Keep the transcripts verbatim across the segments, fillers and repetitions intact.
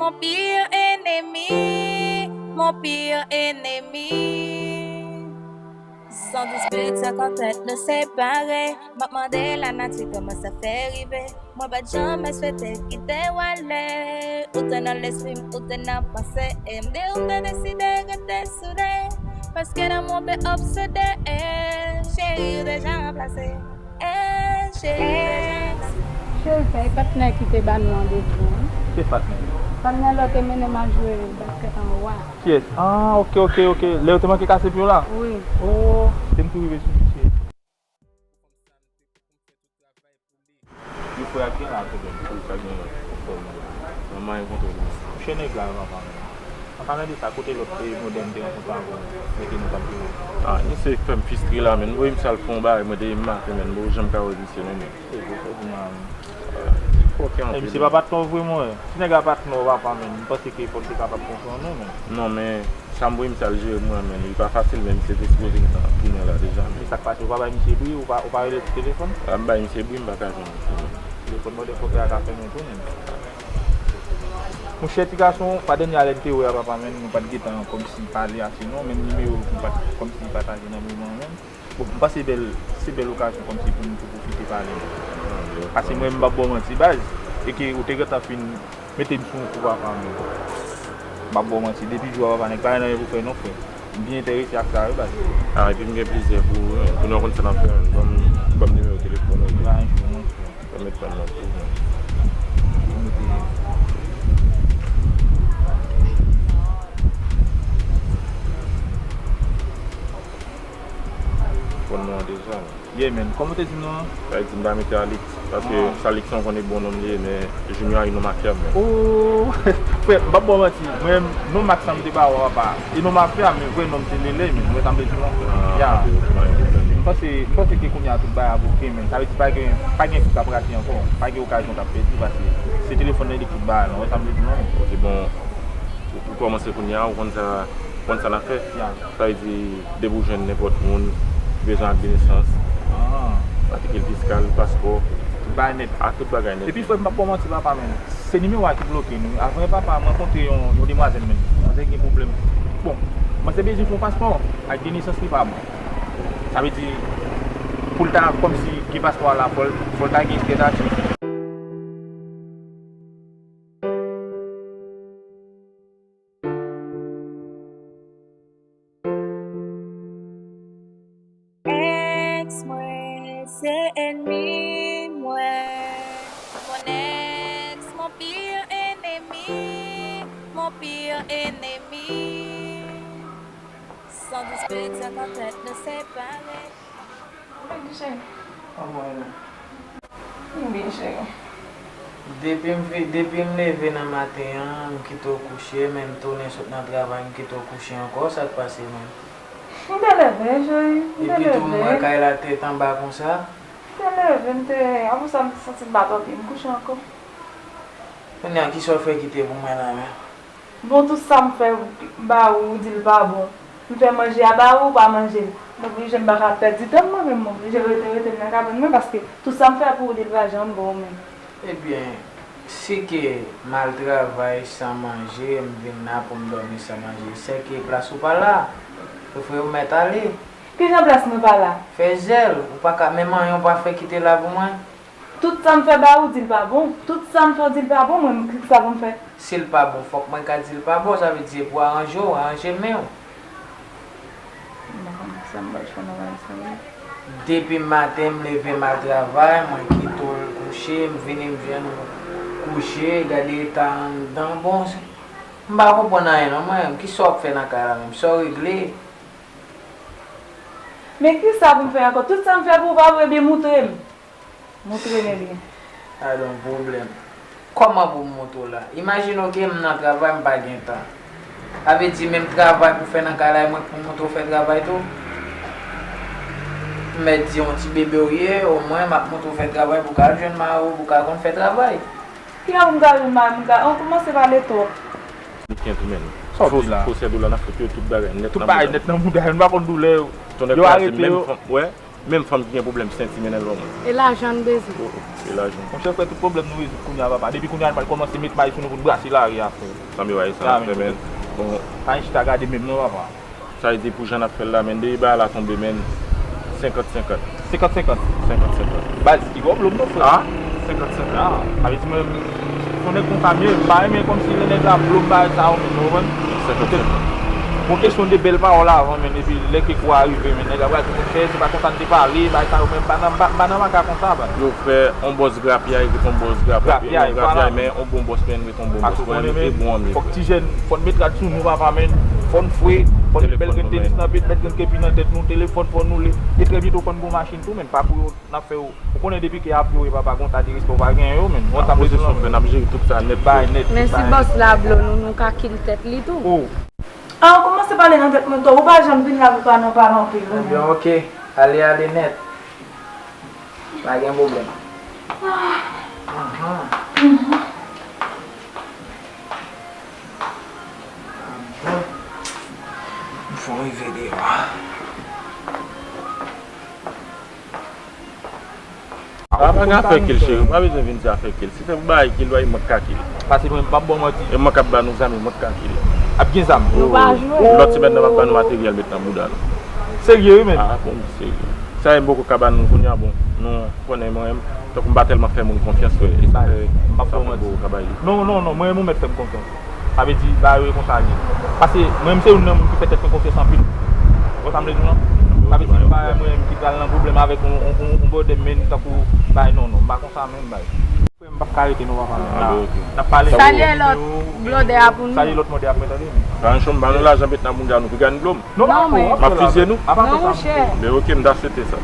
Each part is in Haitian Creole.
Mon pire ennemi, mon pire ennemi. San dispit, san kontrent, nou separe. M ap mande lanati kòman sa fè rive. Mwen pa t janm swete kite w ale. Ou te nan lespri m, ou te nan panse. E m di w m te deside rete soudé. Paske lanmou te obsede. Cheri, ou deja ranplase. Eh, cheri, eh, cheri, se patnè ki te ba nou randevou an. Se patnè? Patnè lè w te mennen m al jwe baskèt anwo a. Kiyès? Ah, ok, ok, ok. Lè yo te manke kase pye w la? Wi. Oh, se m ki rive sou misye. Yo frè ak gen la, tande, pou sa gen lòt. Manman renkontre li. Monchè, nèg la, papa, men. An palan de sa, kote lòt, eh, modèn te rankontre avè w, mete nou tap jwe. Ah, misye fè m fistre la, men. Voye misye al fè yon bagay, mwen, demen maten, men. Mwen janm ka wè misye, non, men. Se vre, sa di mwen. Fòkè anpil. Eh, misye pa patnè w vre, mwen. Si nèg la patnè w, papa, men. M panse ke fò l te kapab konprann ou, men. Non, men. Sa m voye misye al jere pou mwen, men li pa fasil, men misye te sipoze gentan tounen la deja, men. E sa k pase? Ou pa bay misye bri? Ou pa, ou pa rele sou telefòn? A, m bay misye bri, m pa ka jwenn misye, men. Telefòn mwen, defwa, fè a ka fèmen tou, men. Monchè, ti gason, pa dènye a lè n te wè a, papa, men nou pa t gentan kòmsi pale ase, non, menm nimewo, nou pa t kòmsi pataje nan moman an, men. Bon, m panse bèl, se bèl okazyon kòmsi pou nou tou pwofite pale. Paske mwen, m p ap ba w manti, baz, e ke ou te gentan fin mete m sou yon kou, papa, men. M p ap ba w manti, depi jou a, papa, nèg pa gen anyen pou fè non, frè. M byen enterese ak sa, wi, baz. Ah, epi m gen plizyè pou ou, wi. Kounye a w konn sa n ap fè, men. Ban m, ban m nimewo telefòn ou, wi. Ba yon jou, monchè. Pèmèt pa m nan tou, men. Fòn nan deja, men. Yeah, man. Kòman w te di m non an? Sa vle di m ta mete Alix, paske Alix se yon konnen bon nonm li ye, men Junior a yon nonm afè, men. Oh, frè, m p ap ba w manti. Mwen, non Max sa m te ba w a, papa. E non mafya, men vrè non m se Lele, men. Mwen sa m te di non. Ah, ok, ok, pa gen pwoblèm. M panse, m panse ke kounye a tout bagay ap oke, men. Sa vle di pa gen, pa gen fi k ap rate ankò. Pa gen okazyon k ap pèdi, paske se telefòn nan li tout bagay la. Mwen sa m te di non, men. Ok, bon, ou, ou kòmanse kounye a, ou konn sa, ou konn sa n ap fè. Ya. Sa vle di, depi w jwenn nenpòt moun, bezwen ak de nesans, ah, matrikil fiskal, paspò, tout bagay nèt. A, tout bagay nèt. Epi, frè m, m p ap ba w manti, papa, men. Se nimewo a ki bloke nou. Avan, papa, m rankontre yon, yon demwazèl, men. Demwazèl gen pwoblèm. Bon, mwen te bezwen fè yon paspò ak de nesans li pa bon. Sa vle di, pou l ta kòmsi gen paspò a la, fò l, fò l ta gen tèt a ti. Èks mwen se ènmi mwen. Mon ex, mon pire ennemi, mon pire ennemi. Sans dispute, sans conteste, nous séparer. Wi, cheri. Kòman w ye la? M byen, cheri. Depi m vi-, depi m leve nan maten an, m kite w kouche, men m tounen sot nan travay, m kite w kouche ankò, sa k pase menm? M te leve, cheri, m te leve. Epi tou, m wè kay la tèt anba konsa. M te leve, m te, apre sa, m te santi m pa twò byen, m kouche ankò. Kounye a, kisa w fè kite pou mwen la menm? Bon, tout sa m fè ba ou, ou di l pa bon. M fè manje a ba ou, ou pa manje l. M oblije, m pa ka pèdi tan m, mwen menm, m oblije rete, rete nan kabann mwen, paske tout sa m fè pou ou, li pa janm bon menm. Ebyen, si ke m al travay san manje, m vin la pou m dòmi san manje, sèke plas ou pa la. Ou fè ou mèt ale. Kijan plas mwen pa la? Fè zèl, ou pa ka, menm anyen ou pa fè kite la pou mwen. Tout sa m fè ba ou, di l pa bon. Tout sa m fè w, di l pa bon, mwen menm, kisa pou m fè? Si l pa bon, fòk mwen ka di l pa bon, sa vle di e pou aranje w, aranje men w. M pa konn sa m pral fè nan bagay sa yo. Depi maten, m leve, m al travay, mwen kite w kouche, m vini, m jwenn ou kouche, gade eta anndan, bon, se, m pa konprann anyen non, mwen, kisa w ap fè nan kay la menm, sa w regle? Men kisa pou m fè ankò? Tout sa m fè pou ou, pa vre, byen moutre m. Moutre m ebyen. Sa gen yon pwoblèm. Kòman pou m moutre w la? Imajine w ke m nan travay, m pa gen tan. Sa vle di menm travay pou fè nan kay la, e mwen k pou moutre w fè travay tou? M mèt di yon ti bebe w ye, omwen m ap moutre w fè travay pou w ka al jwenn mari w, pou w ka konn fè travay. Ki jan pou m ka jwenn mari m? M ka, an kòmanse pale twòp. Li gen tou menm. Sa w di la? Fo sè doulè nan fout yo, tout bagay nèt nan mouda yo. Tout bagay nèt nan mouda yo, nou pa konn doulè yo. Yo arete yo. Wè. Menm fanm ki gen pwoblèm senti, mennen l ban mwen. E lajan n bezwen. Oh, oh, e lajan. Monchè, frè, tout pwoblèm nou rezoud kounye a, papa. Depi kounye a, nou pral kòmanse met may sou nou pou n brase lari a, frè. Sa m yo, sa n ap fè, men. Bon, pa gen chita gade menm non, papa. Sa vle di pou jan n ap fè l la, men, depi bagay la tonbe, men, senkant senkant. Senkant senkant. Senkant senkant. Baz, ki gwo blòm non, frè. Ah, senkant senkant. Ah, sa vle di mwen, se yon nèg konsa m ye, m pa renmen kòmsi lè nèg la blòm bagay sa yo, men, ou konprann? Senkant senkant. Bon, kesyon de bèl pawòl avan, men, epi lè ke kou a rive, men, nèg la pral di, monchè, se pa konsa n te pale, bagay sa yo, men, m pa nan, m pa, m pa nan maka konsa, baz. Yo, frè, on bòs grapyay, ret on bòs grapyay, grapyay, men, on bon bòs, men, ret on bon bòs, frè, men, e bon, men, fòk ti jèn, fò n met rad sou nou, papa, men, fò n fre, fò n met bèl grenn tenis nan pye, bèl grenn kepi nan tèt nou, telefòn, fò nou le, e trè byento fò n gon machin tou, men, pa pou yo, n ap fè yo, ou konnen depi ke ap yo, e papa, gon ta de respè ou pa gen yo, men, ou konn sa m vle di w la, men. N ap jere tout sa nèt, bay nèt, men si bòs la blo nou, nou ka kil tèt li tou. Oh. Ah, ou kòmanse pale nan tèt mwen twòp. Ou pa janm vin la pou pa nan pale anpil, non. Ebyen, oke. Ale, ale nèt. Pa gen pwoblèm. Ah. Ahan. Ahan. M fò rive deyò a. Ah, pa gen afè kil, cheri. Ou pa bezwen vin di afè kil. Si se pou bay kil, bay mwen k ka kil. Pase mwen, m p ap ba w manti. E mwen k ap ba nou zam, e mwen k ka kil. Ap gen zam. Nou pa jwe. Lòt semèn nan, m ap ba nou materyèl met nan bouda nou. Serye, wi, men. Ah, bon, serye. Sa e m poko ka ba nou kounye a, bon. Nou konnen mwen, tankou m pa tèlman fè moun konfyans, frè. E sa fè, m p ap ba w manti. Non, non, non, mwen, ou mèt fè m konfyans. Sa vle di, bagay yo e konsa l ye. Paske mwen menm se youn nan moun ki fè tèt mwen konfyans anpil. Ou konn sa m vle di w lan? Sa vle di, se pa mwen menm ki pral nan pwoblèm avèk yon, yon, yon, yon bòdè m, men tankou, bagay non, non, m pa konsa menm, bagay. Frè m, m p ap ka rete non, papa. Ah, ben, ok. N ap pale. Salye lòt blòdè a pou nou. Salye lòt blòdè a pou mwen, tande. Ranchon, m ba nou lajan met nan bouda nou, piga n blòm. Non, non, men. M ap fizye nou. Non, monchè. Men ok, m ta swete sa.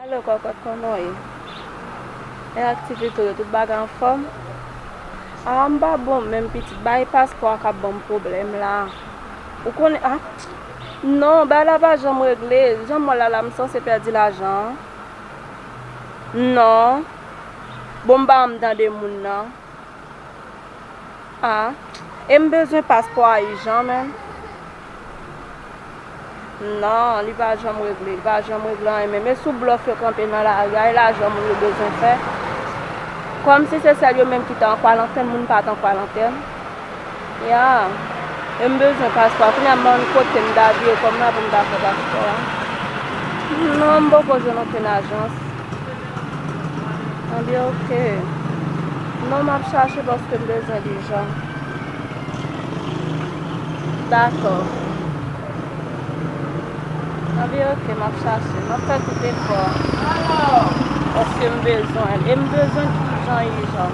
Alo, kòkòt, kòman w ye? E aktivite w yo, tout bagay anfòm? A, m pa bon menm, pitit, bay paspò a k ap ban m pwoblèm la. Ou konnen, a, non, bagay la pa janm regle. Jan m wè l la, la, m sanse pèdi lajan an. Non. Bon, m pa janm tande moun nan. A, e m bezwen paspò a ijan, menm. Non, li pa janm regle, li pa janm regle anyen menm. E sou blòf yo kanpe nan lari a, e lajan moun yo bezwen fè. Kòmsi se sèl yo menm ki te an kwarantèn, moun pa t an kwarantèn. Ya, e m bezwen paspò a. Kounye a m pa konn kote m ta vire kò m la pou m ta fè paspò a. Non, m poko jwenn okenn ajans. Anben, oke. Non, m ap chache paske m bezwen l ijan. Dakò. Anben, oke, m ap chache. M ap fè tout efò paske m bezwen l. E m bezwen l ijan, ijan.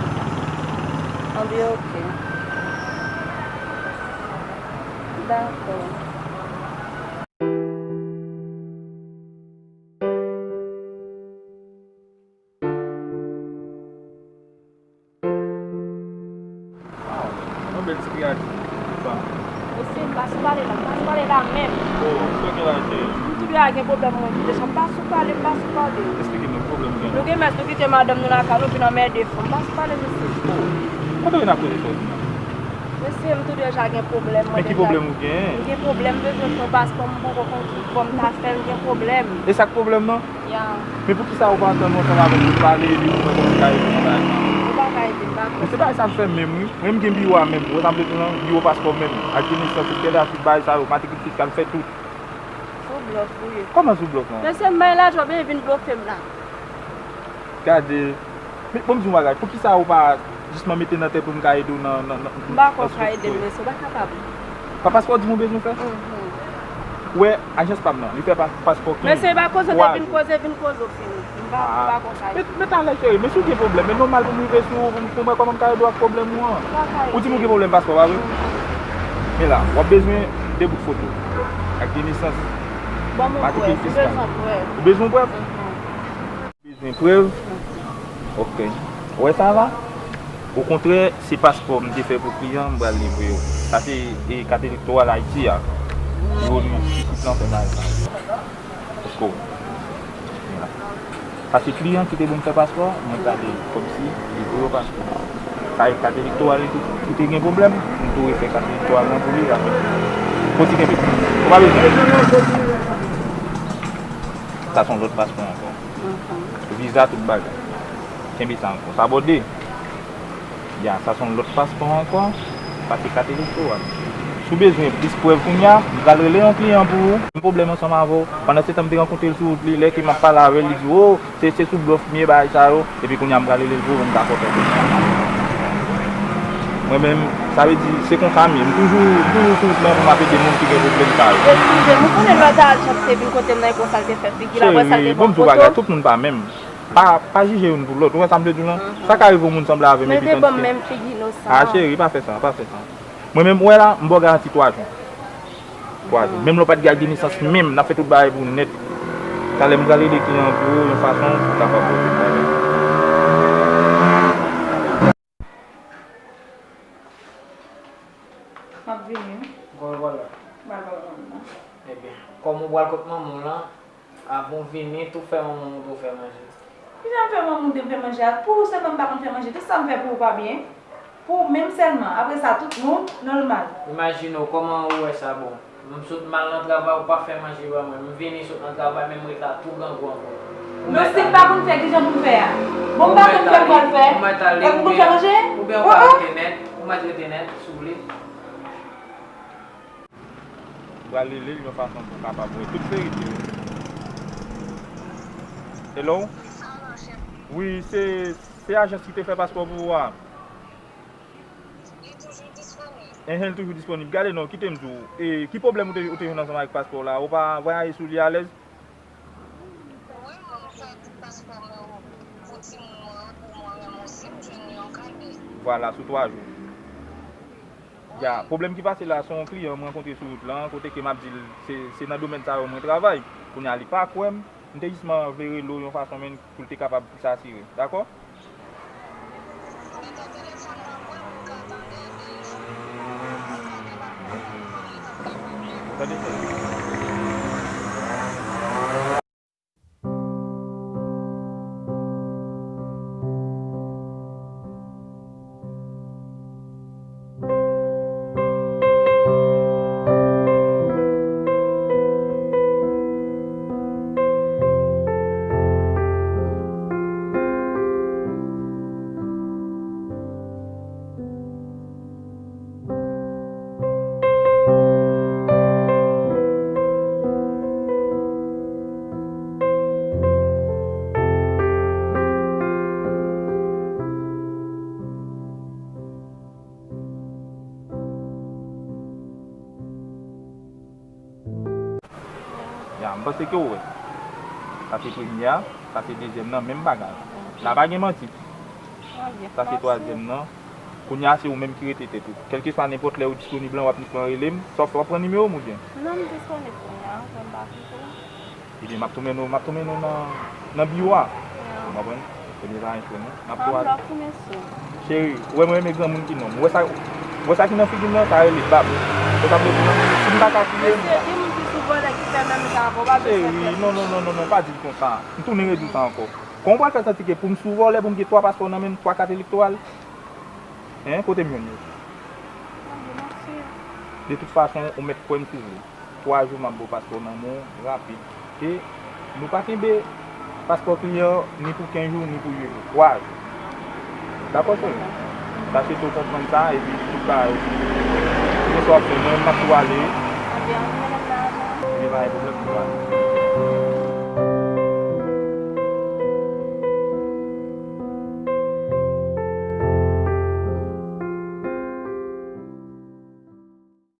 Anben, oke. Dakò. Waw, yon bèl ti kreyati. Mesye, m pa sou pale la, m pa sou pale la menm. Oh, sa gen la, cheri? M tou de a gen pwoblèm mwen, m deja m pa sou pale, m pa sou pale. Eksplike m, pwoblèm ou gen? Nou gen mès, nou kite madanm nou lakay nou, vin anmède fanm. M pa sou pale, mesye. Oh, kote w ye n ap koze sa w di la? Mesye, m tou deja gen pwoblèm, mwen deja. Men ki pwoblèm ou gen? M gen pwoblèm, m bezwen fè yon paspò, m poko konn ki bò m ta fè l, m gen pwoblèm. E sa k pwoblèm nan? Ya. Men poukisa ou pa antann ou ansanm avèk nou pale epi pou mwen kòman m ka ede w nan bagay sa? Ou pa ka ede m, dakò. Men se bagay sa m fè menm, wi. Mwen, m gen biwo a menm. Ou wè sa m vle di w lan? Biwo paspò menm. Ak de nesans, kèdafit, bagay sa yo, matrikil fiskal, m fè tout. Sou blòf ou ye. Kòman sou blòf lan? Mesye, m bay lajan w, men vin blofe m la. Gade. Men, bon, m di w yon bagay. Poukisa ou pa jisman mete nan tèt ou m ka ede w nan, nan, nan... M pa kwè w ka ede m, mesye, ou pa kapab. Pa paspò w di m ou bezwen fè? Mhm. Ou wè, ajans pa m nan, li fè pa, paspò ki... Mesye, pa koze, te vin koze, vin koze, w fini. M pa, m pa kwè w ka ede m. Men, men talè, cheri, men si w gen pwoblèm, men nòmal pou m rive sou ou, pou m, pou m wè kòman m ka ede w ak pwoblèm ou an. Ou di m ou gen pwoblèm paspò, pa vre? Mhm. Men la, w ap bezwen de bout foto. Ak de nesans. Ban m yon prèv, m bezwen prèv. Ou bezwen prèv? Mhm. Bezwen prèv? Ok. Ou wè sa la? Okontrè, se paspò m te fè pou kliyan, m pral livre yo. Sa se, e, kat elektoral Ayiti a. Yo li pitit lan fè bagay sa. Let's go. Vin la. Sa se kliyan ki te ban m fè paspò, mwen prale kòmsi li voye yo paspò. Sa e kat elektoral li tou ki te gen pwoblèm, m tou refè kat elektoral lan pou li avèk. Poti kenbe. Ou pa bezwen. Sa se yon lòt paspò ankò. Viza, tout bagay. Kenbe sa ankò. Sa bò de. Ya, sa se yon lòt paspò ankò. Sa se kat elektoral. Si w bezwen plis prèv kounye a, m pral rele yon kliyan pou ou. Gen pwoblèm ansanm avè w. Pandan se tan m te rankontre l sou wout li, lè ke m ap pale avè l, li di, o, se, se sou blòf m ye, bagay sa yo. Epi kounye a m pral rele l pou ou, m ka fè w pèdi. Mwen menm, sa vle di, se konsa m ye. M toujou, toujou sou wout lan pou m ap ede moun ki gen pwoblèm sa yo. Eskize m, ou konnen lòt a al chante vin kote m nan, e konsa l te fè figi l, apre sa l te ban foto. Cheri, bon, m di w bagay, tout moun pa menm. Pa, pa jije youn pou lòt. Ou wè sa m vle di w lan? Sa ka rive yon moun sanble avè m epi tandis ke. Men l te ban m menm figi inosan. A, cheri, pa fè sa, pa fè sa. Mwen menm, ou wè la, m ba w garanti twa jou. Twa jou. Menm lè w pa t gen ak de nesans menm, n ap fè tout bagay pou w nèt. Talè m pral rele kliyan an pou ou yon fason pou w kapab wè tout bagay. M ap vini, wi. Bon, vwala. M al pale manman m nan. Ebyen, kòm ou pral kot manman w lan, avan w vini, tou fè manman w montre w fè manje. Kijan m fè manman w montre m fè manje a? Pou ou sèlman m pa konn fè manje. Tout sa m fè pou ou pa byen? Pou ou menm sèlman. Apre sa, tout moun nòmal. Imajine w, kòman ou wè sa bon? M sot m al nan travay, ou pa fè manje ba mwen. M vini sot nan travay, men m ret la tou grangou ankò. Men si m pa konn fè, kijan pou m fè a? Bon, m pa konn fè, m pral fè. Ou mèt ale, ou mèt ale, oubyen, oubyen ou ka rete nèt, ou mèt rete nèt, si w vle. Pral rele l yon fason pou w kapab wè tout verite yo. Hello? Wi, se, se ajans ki te fè paspò pou ou a. Li toujou disponib. Enhen, li toujou disponib. Gade non, kite m di w. E, ki pwoblèm ou te, ou te jwenn ansanm avèk paspò w la? Ou pa vwayaje sou li alèz? Wi, mwen fè paspò mwen pou timoun mwen, pou mwen menm osi, m jwenn li yon kado. Vwala, sou twa jou. Ya, pwoblèm ki pase la, se yon kliyan m rankontre sou wout lan, kote ke m ap di l, se, se nan domèn sa yo mwen travay. Kounye a, li pa kwè m, m te jis m vle rele w yon fason, men, pou l te kapab plis asire. Dakò? Mete telefòn nan pwen pou w ka tande epi si w pa gen pa pwoblèm, li p ap gen pwoblèm. Tande sa. Ya, m panse ke w wè. Sa se premye a, sa se dezyèm nan, menm bagay. La pa gen manti. Sa se twazyèm nan. Kounye a, se ou menm ki rete tèt ou. Kèlkeswa nenpòt lè ou disponib lan, w ap, w ap rele m. Sa w fè, w ap pran nimewo m oubyen? Non, m disponib kounye a, men m pa okipe w. Ebyen, m ap tou mennen w, m ap tou mennen w nan, nan biwo a. Ou konprann? Ebyen, pa gen pwoblèm. M ap tou al. Cheri, ou wè mwen renmen granmoun ki nonm. Ou wè sa, ou wè sa ki nan figi m nan, sa rele bab. Ou sa vle di lan? Si m pa ka kriye m. Mesye, gen moun ki sou vòlè ki fè menm jan avè w, pa bezwen fè. Cheri, non, non, non, non, non, pa di l konsa. M tounen redi w sa ankò. Kòman w pral fè santi ke pou m sou vòlè, pou m gen twa paspò nan men m, twa kat elektoral? Hein, kote m jwenn yo? De tout fason, ou mèt kwè m si w vle. Twa jou m ap ba w paspò nan men w, rapid. E nou pa kenbe paspò kliyan ni pou kenz jou, ni pou uit jou. Twa jou. Dakò, cheri? Sa se tou konprann sa, epi tout bagay. Ou gen sa w ap fè, mwen, m ap tou ale. Ebyen, pa gen pwoblèm, m tou ale.